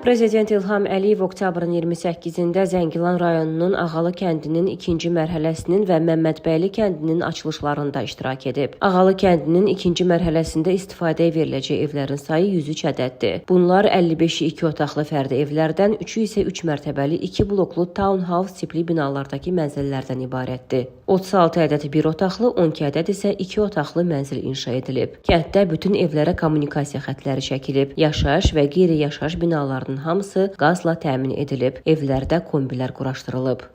Prezident İlham Əliyev oktyabrın 28-də Zəngilan rayonunun Ağalı kəndinin ikinci mərhələsinin və Məmmədbəyli kəndinin açılışlarında iştirak edib. Ağalı kəndinin ikinci mərhələsində istifadəyə veriləcək evlərin sayı 103 ədəddir. Bunlar 55-i 2 otaqlı fərdi evlərdən, 3-ü isə 3 mərtəbəli 2 bloklu townhouse tipli binalardakı mənzillərdən ibarətdir. 36 ədəd 1 otaqlı, 12 ədəd isə 2 otaqlı mənzil inşa edilib. Kənddə bütün evlərə kommunikasiya xətləri çəkilib. Yaşayış və qeyri-yaşayış binalarının hamısı qazla təmin edilib. Evlərdə kombilər quraşdırılıb.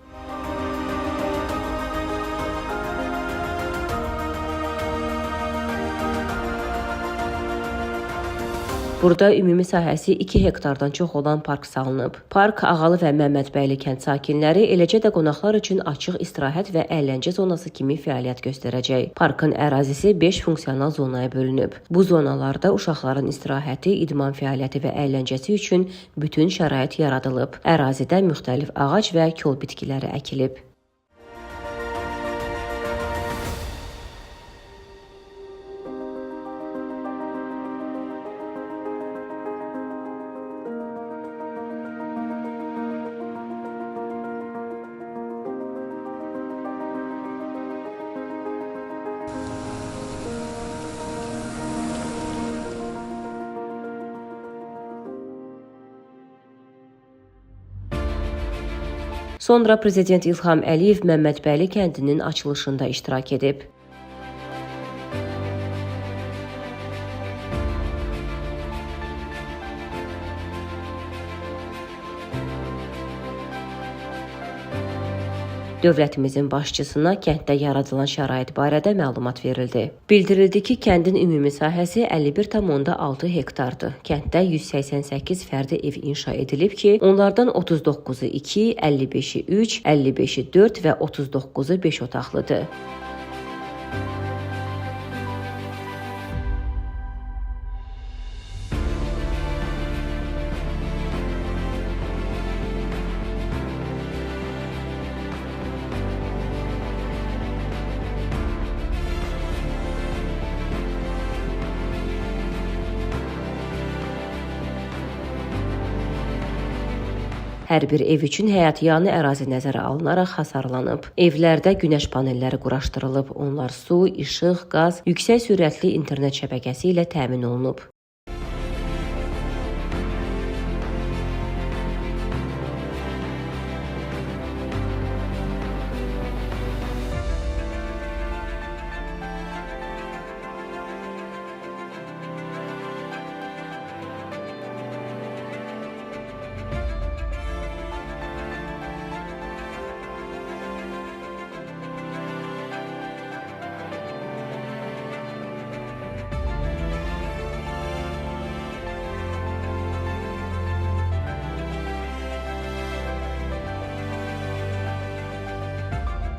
Burada ümumi sahəsi 2 hektardan çox olan park salınıb. Park Ağalı və Məmmədbəyli kənd sakinləri, eləcə də qonaqlar üçün açıq istirahət və əyləncə zonası kimi fəaliyyət göstərəcək. Parkın ərazisi 5 funksional zonaya bölünüb. Bu zonalarda uşaqların istirahəti, idman fəaliyyəti və əyləncəsi üçün bütün şərait yaradılıb. Ərazidə müxtəlif ağac və kol bitkiləri əkilib. Sonra Prezident İlham Əliyev Məmmədbəyli kəndinin açılışında iştirak edib. Dövlətimizin başçısına kənddə yaradılan şərait barədə məlumat verildi. Bildirildi ki, kəndin ümumi sahəsi 51,6 hektardır. Kənddə 188 fərdi ev inşa edilib ki, onlardan 39-u 2, 55-i 3, 55-i 4 və 39-u 5 otaqlıdır. Hər bir ev üçün həyətyanı ərazi nəzərə alınaraq hasarlanıb. Evlərdə günəş panelləri quraşdırılıb. Onlar su, işıq, qaz, yüksək sürətli internet şəbəkəsi ilə təmin olunub.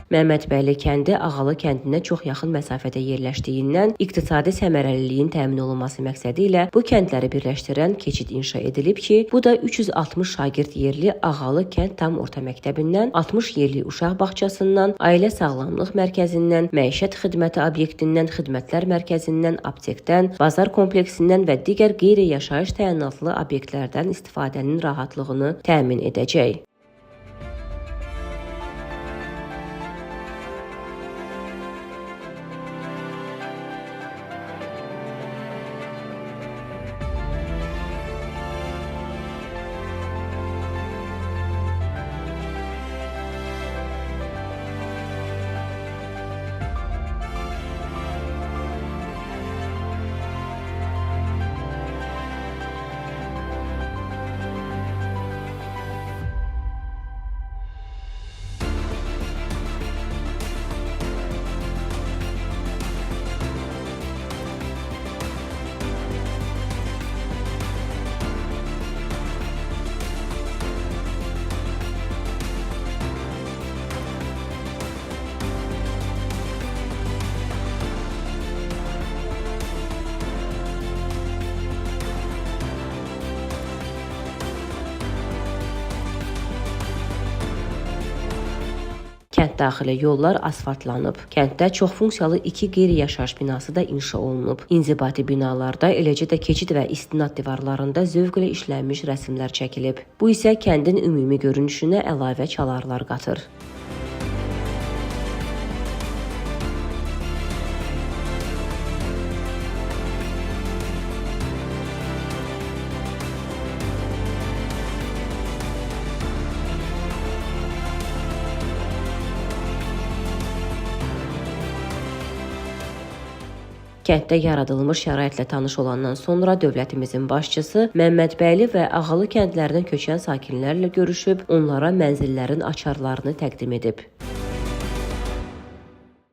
Məmmədbəyli kəndi Ağalı kəndinə çox yaxın məsafədə yerləşdiyindən iqtisadi səmərəliliyin təmin olunması məqsədi ilə bu kəndləri birləşdirən keçid inşa edilib ki, bu da 360 şagird yerli Ağalı kənd tam orta məktəbindən, 60 yerli uşaq bağçasından, ailə sağlamlıq mərkəzindən, məişət xidməti obyektindən, xidmətlər mərkəzindən, aptekdən, bazar kompleksindən və digər qeyri-yaşayış təyinatlı obyektlərdən istifadənin rahatlığını təmin edəcək. Kənd daxili yollar asfaltlanıb. Kənddə çoxfunksiyalı 2 qeyri-yaşayış binası da inşa olunub. İnzibati binalarda, eləcə də keçid və istinad divarlarında zövqlə işlənmiş rəsmlər çəkilib. Bu isə kəndin ümumi görünüşünə əlavə çalarlar qatır. Kənddə yaradılmış şəraitlə tanış olandan sonra dövlətimizin başçısı Məmmədbəyli və Ağalı kəndlərinə köçən sakinlərlə görüşüb, onlara mənzillərin açarlarını təqdim edib.